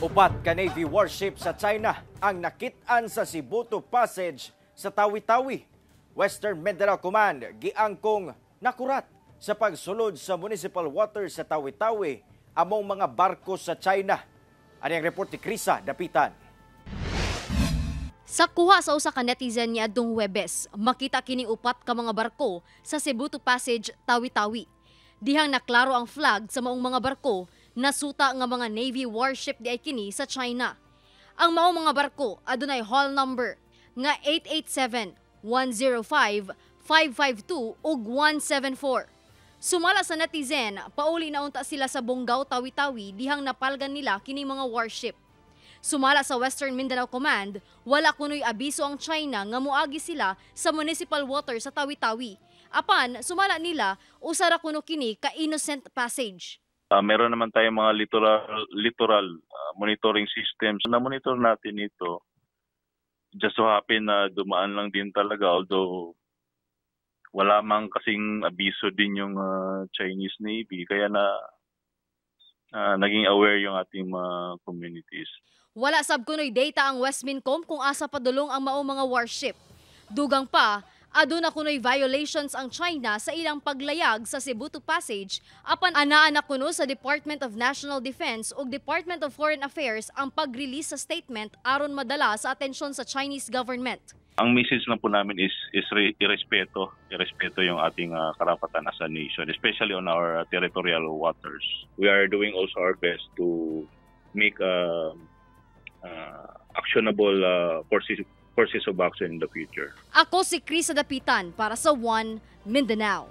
Upat ka Navy warship sa China ang nakit-an sa Sibutu Passage sa Tawi-Tawi. Western Mindanao Command giangkong nakurat sa pagsulod sa municipal waters sa Tawi-Tawi among mga barko sa China. Ani ang report ni Krisa Dapitan. Sa kuha sa usa ka netizen niadtong Huwebes, makita kini upat ka mga barko sa Sibutu Passage, Tawi-Tawi. Dihang naklaro ang flag sa maong mga barko, nasuta nga mga Navy warship diay kini sa China. Ang maong mga barko adunay hull number nga 887, 105, 552 ug 174. Sumala sa netizen, pauli na unta sila sa Bongao, Tawi-Tawi dihang napalgan nila kini mga warship. Sumala sa Western Mindanao Command, wala kunoy abiso ang China nga moagi sila sa municipal water sa Tawi-Tawi. Apan, sumala nila, usa ra kuno kini ka innocent passage. Meron naman tayong mga littoral monitoring systems. Na-monitor natin ito. Just so happen na dumaan lang din talaga, although wala mang kasing abiso din yung Chinese Navy, kaya na naging aware yung ating mga communities. Wala sab kunoy data ang Westmincom kung asa padulong ang maong mga warship. Dugang pa, aduna kunoy violations ang China sa ilang paglayag sa Sibutu Passage, apan anaa na kuno sa Department of National Defense ug Department of Foreign Affairs ang pag-release sa statement aron madala sa atensyon sa Chinese government. Ang message lang po namin is irespeto yung ating karapatan as a nation, especially on our territorial waters. We are doing also our best to make actionable courses of action in the future. Ako si Krisa Dapitan para sa One Mindanao.